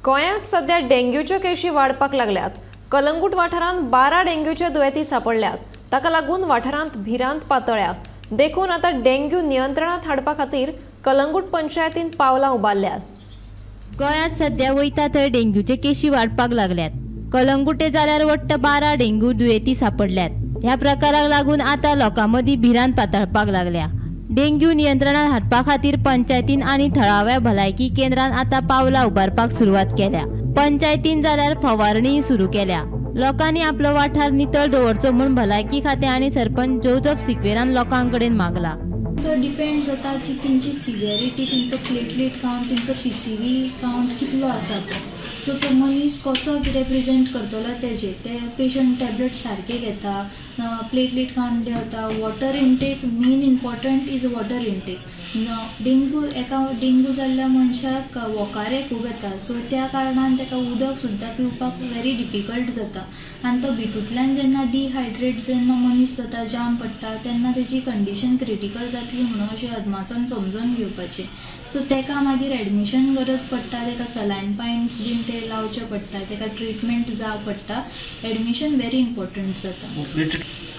गोंयांत सध्या डेंग्यूच्यो केशी वाडपाक लागल्यात. कलंगूट वाठारांत 12 डेंग्यूचे दुयेंती सांपडल्यात. ताका लागून वाठारांत भिरांत पातळ्या. देखून आतां डेंग्यू नियंत्रणांत हाडपा खातीर कलंगूट पंचायतीन पावलां उबारल्यात. गोंयांत सध्या वयता थंय डेंग्यूचे केशी वाडपाक लागल्यात. कलंगुटे जाल्यार वट्ट 12 डेंग्यू दुयेंती सांपडल्यात. ह्या प्रकाराक लागून आतां लोकां मदीं भिरांत पातळपाक लागल्या. डेंग्यू नियंत्रणांत हाडपा खातीर पंचायतीन आनी थळाव्या भलायकी केंद्रान आतां पावलां उबारपाक सुरवात केल्या. पंचायतीन जाल्यार फवारणीय सुरू केल्या. लोकांनी आपलो वाठार नितळ दवरचो म्हूण भलायकी खातें आनी सरपंच जोजफ सिक्वेरान लोकां कडेन मागला. सो डिपेंड जाता की तेंची सिवियरिटी, तेंचो प्लेटलेट कावंट, तेंचो PCV count कितलो आसा तो. सो तो मनीस कसो कितें प्रेजेंट करतलो तेजेर. ते पेशंट टॅबलेट सारके घेता, प्लेटलेट कावंट देंवता. Water intake main important is water intake. Dengue एका डेंग्यू जाल्ल्या मनशाक वोकारे खूब येता, सो त्या कारणान ताका उदक सुद्दां पिवपाक व्हेरी डिफिकल्ट जाता. आनी तो भितूंतल्यान जेन्ना डिहायड्रेट जेन्ना मनीस जाता, जाम पडटा, तेन्ना तेजी कंडिशन क्रिटिकल जातली म्हणून अशें अदमासान समजून घेवपाचें. सो ताका मागीर एडमिशन गरज पडटा, ताका सलायन पॉयंट्स बीन ते लावचे पडटा, ताका ट्रिटमेंट जाव पडटा. एडमिशन व्हेरी इम्पॉर्टंट जाता.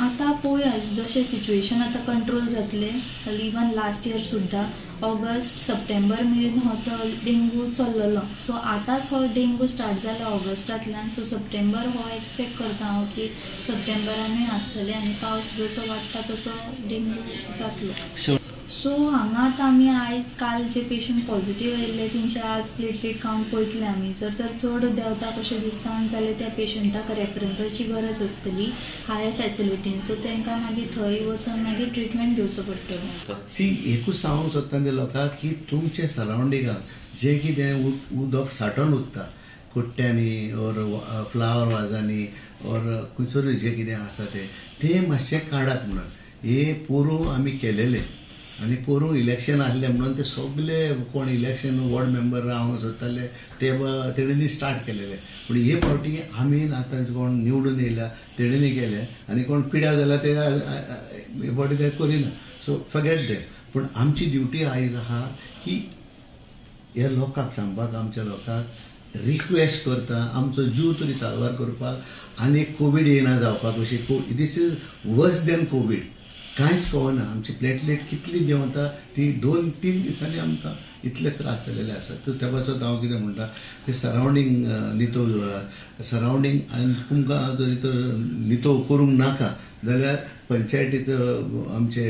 आतां पळोवया जशें सिच्युएशन आतां कंट्रोल जातलें. इवन लास्ट इयर सुद्दां ऑगस्ट सप्टेंबर मेरेन हो तो डेंग्यू चल्लेलो. सो आतांच हो डेंग्यू स्टार्ट जाला ऑगस्टांतल्यान. सो सप्टेंबर हो एक्सपेक्ट करता हांव की सप्टेंबरानूय आसतलें आनी पावस जसो वाडटा तसो डेंग्यू जातलो. सो हांगा आतां आमी आयज काल जे पेशंट पॉझिटीव आयिल्ले तेंचे आज प्लेटलेट कावंट पळयतले आमी. जर तर चड देंवता कशें दिसता जाल्यार त्या पेशंटाक रेफरन्साची गरज आसतली हायर फॅसिलिटीन. सो तांकां मागीर थंय वचून मागीर ट्रिटमेंट घेवचो पडटलो. सी एकूच सांगूंक सोदता ते लोकांक की तुमचे सरावंडिंगाक जें कितें उदक साठोवन उरता कुट्ट्यांनी ओर फ्लावर वाजांनी ओर खंयसरूय जें कितें आसा तें मातशें काडात म्हणून. हे पोरूं आमी केलेलें आनी पोरूं इलेक्शन आसलें म्हणून ते सगले कोण इलेक्शन वॉर्ड मेंबर रावंक सोदताले ते तेणेंनी स्टार्ट केलेले. पूण हे फावटी आमी आतां कोण निवडून येयल्या तेणेंनी केलें आनी कोण पिड्यार जाल्या ते हे फावटी ते करिना. So forget that. पूण आमची ड्युटी आयज आहा की ह्या लोकांक सांगपाक, आमच्या लोकांक रिक्वेस्ट करता आमचो जीव तरी साल्वार करपाक आनी कोवीड येना जावपाक. अशी this is worse than COVID. कांयच कळना आमची प्लेटलेट कितली देंवता ती 2-3 दिसांनी आमकां इतले त्रास जालेले आसात. तर त्या पासत हांव कितें म्हणटा ते सरावंडींग नितळ दवरात. सरावंडींग आनी तुमकां जरी तर नितळ करूंक नाका जाल्यार पंचायतीचो आमचे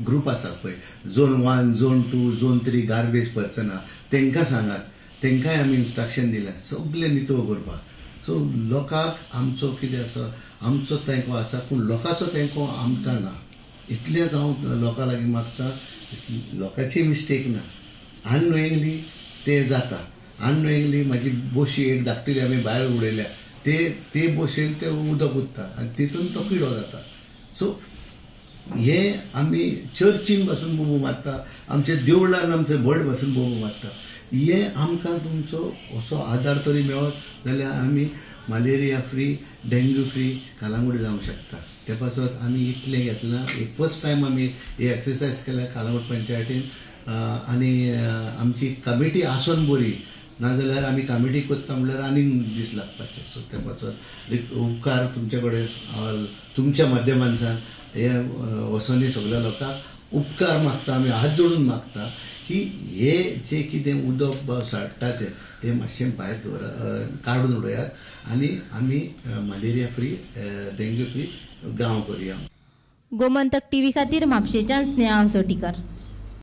ग्रूप आसा पळय, झोन 1, झोन 2, झोन 3 गार्बेज पर्सनां, तांकां सांगात. तांकांय आमी इन्स्ट्रक्शन दिल्या सगळें नितळ करपाक. सो लोकांक आमचो कितें आसा, आमचो तेंको आसा पूण लोकांचो तेंको आमकां ना. इतलेंच हांव लोकां लागीं मागता. लोकांची मिस्टेक ना, अननोइंगली ते जाता. अननोइंगली म्हाजी बोशी एक धाकटुली आमी भायर उडयल्या, ते बोशेन ते उदक उरता आनी तितून तो किडो जाता. सो हे आमी चर्चीन पासून बोबो मारता, आमच्या देवळान आमचे भट पासून बोबो मारता. हे आमकां तुमचो असो आदार तरी मेळत जाल्यार आमी malaria free, dengue free Calangute जावंक शकता. ते पासत आमी इतलें घेतलां. एक फर्स्ट टायम आमी ही एक्सरसायज केल्या कालांगूट पंचायतीन आनी आमची कमिटी आसून बरी, नाजाल्यार आमी कमिटी करता म्हणल्यार आनीक दीस लागपाचे. सो ते पासत उपकार तुमचे कडेन, तुमच्या माध्यमांतल्यान हे वसोनी सगळ्या लोकांक उपकार मागता. आमी हात जोडून मागता की हे जे कितें उदक साडटा ते मातशें भायर दवरा, काडून उडयात आनी आमी मलेरिया फ्री, डेंग्यू फ्री गांव करुया. गोमंतक टीव्ही खातीर म्हापशेच्यान स्नेहा हसोटीकर.